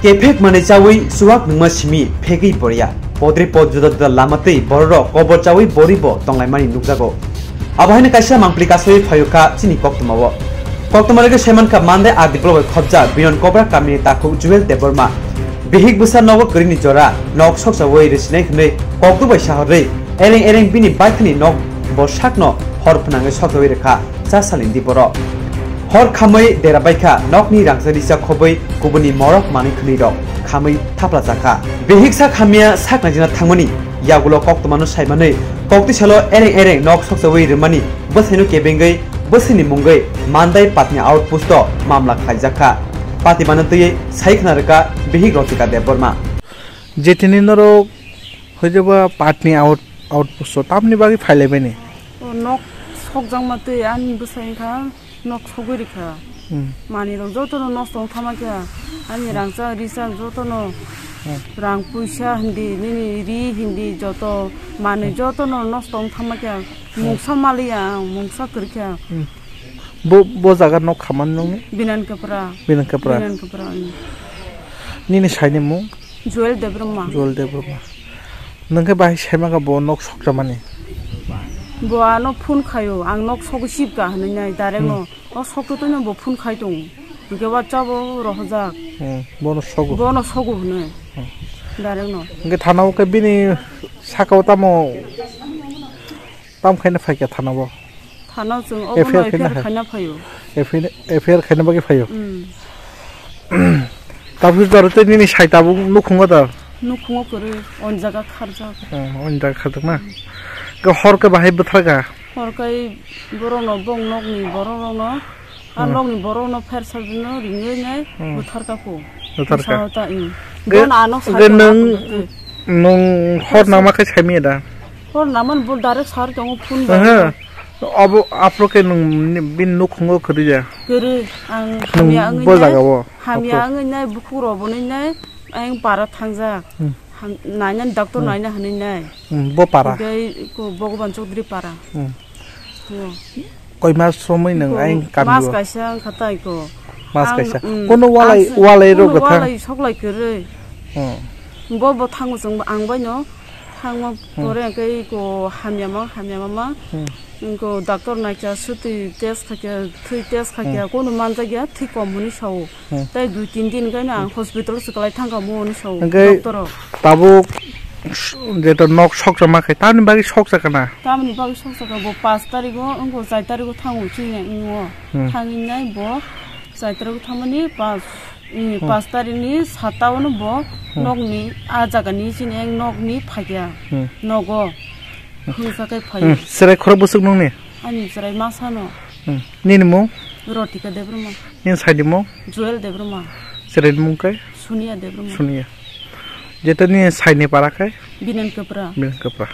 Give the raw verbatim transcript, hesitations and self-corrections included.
Kephek manwi chawi chuwak nungma simi phegwi poriya. Podri pod juda juda lama twi bororok kobor chawi boribo tonglaimani nukjago. Abo haino kaisa mangpli kasoi phaio kha chini koktwmao. Koktwma rwgwi saimankha Mandai R D block bai khopjak Binon Kobra kamini takhuk Jewel Debbarma. Bihik bwsa nogo kwrwini jora nok soksawi rwsinai hwnwi kokduk bai sahorwi ereng ereng bini baithani nok bo sakno hor phnangwi soksawi rwkha. Cha salindi borok. Hor khamwi dera baikha, nokni rangchak risa khobwi kubuni morok manwi khwnwi rok khamwi thapla chakha. Bihiksa khamya sak naijina thangmani yagulo koktwmano saimanwi koktisalo ereng ereng nok soksawi rwmani bwsaino kebengwi bwsaini mungwi Mandai Patni outpost o mamla khlaijakha. Pati mano twiwi sai khna rwkha bihik Rotika Debbarma. Jetini norok hoijoba Patni out-, outpost o tamni bagwi phailaimani? O nok sokjakma twi ani bwsai wngkha. Nok sogwi rikha. Hmm. Manwi rok joto no nosto wng thama khe. Ani rangchak rijak joto no. Hmm. Rang puisa hindi, nini ri hindi joto manwi Hmm. joto no nosto wng thama khe. Hmm. Mungsa maliya ang, mungsa kwrwikha. Hmm. Bo, bo jaga nok khamani nungni? Binan Kapra. Binan Kapra. Binan Kapra, hmm. Nini saini mung? Joel Debbarma. Joel Debbarma. Nungkhe bahai saimaka bo nok sokjamani? Bo ano phone khaio, ang nok sogwi sibka hwnwi nai, direct Hmm. no. O sokto twi no bo phone khai tongo. Hwnkhe WhatsApp o rohorjak. Hmm, bono sogo. Bono sogo hwnwi. Hmm. Direct no. Hwnkhe thana o khe bini saka o tamo, tam khaina phaikha thana o? Thana o chwng obo F I R no khaina F I R khai. Khaina phaio. F I R, F I R khaina bagwi phaio? Hmm. Tabuk jora tei nini sai tabuk nukhungo da? Nukhungo kwrwi, on jaga kharjak. Hmm, on jaga kharjak na? Khe hor khe bahai bwtharkha? Hor kai borokno, bong nokni borok rokno, a Hmm. nokni borok no phersa no ringwi nai Hmm. bwthar ka kho. Bwthar ka. Bwsao ta, hmm. Ge-, Bon ano ge sai nwng, tongma nwng hor Hor nama sa- khe saimaya da? Hor naman bo direct sar tongo phone Aha. bai. Abo afro khe nwng ni-, bini nukhungo kwrwi ya? Kwrwi, ang Nwng hamya wngwi bo nai, jaga o? Hamya Afro. Wngwi nai, bukhuk rok bo nai nai, ang para thangjak. Hmm. Ham-, naina doctor Hmm. naina hwnwi nai. Hmm, bo para? Hwnkhe ko Bhogoban Chaudhary para. Hmm. Wo. Koi mas somoi nwng Ko ayang kami mas o? Kaisa wngkha tai ko. Mas Ang, kaisa. mm, Kono walai, ang se-, walai rok kono gotha? Walai soklai kwrwi. Hmm. Bo, bo thango chwng ang bai no. Thangma Hmm. pore hwnkhe ko hamya ma, hamya ma ma. Hmm. Ko doctor naikha, swtwi test khaikha, thwi test khaikha, Hmm. kono manjakya, thwi kom hwnwi sao. Hmm. Tai dui tin din khe no ang hospital se kwlai thangkha mo hwnwi sao Hwnkhe doctor rok. Tabuk s-, jeto nok sokjakma khe tamni bagwi sokjakha na? Tamni bagwi sokjakha bo pash tarikh o wngkha, char tarikh o thango chini wng o. Hmm. Thangwi nai bo char tarikh o thangmani pash, mm, Hmm. pash tarikh ni sata o no bo Hmm. nokni a jaga ni chini wng nokni phaikha Hmm. nogo. Hwnsa khe phaio. Hmm. Chwrai khorok bwswk nokni? Ani chwrai masa no. Hmm. Nini mung? Rotika Debbarma. Nini saini mung? Joel Debbarma. Chwraini mung khe? Sonia Debbarma. Sonia. Jeto nini saini para khe? Binan Kapra. Binan Kapra.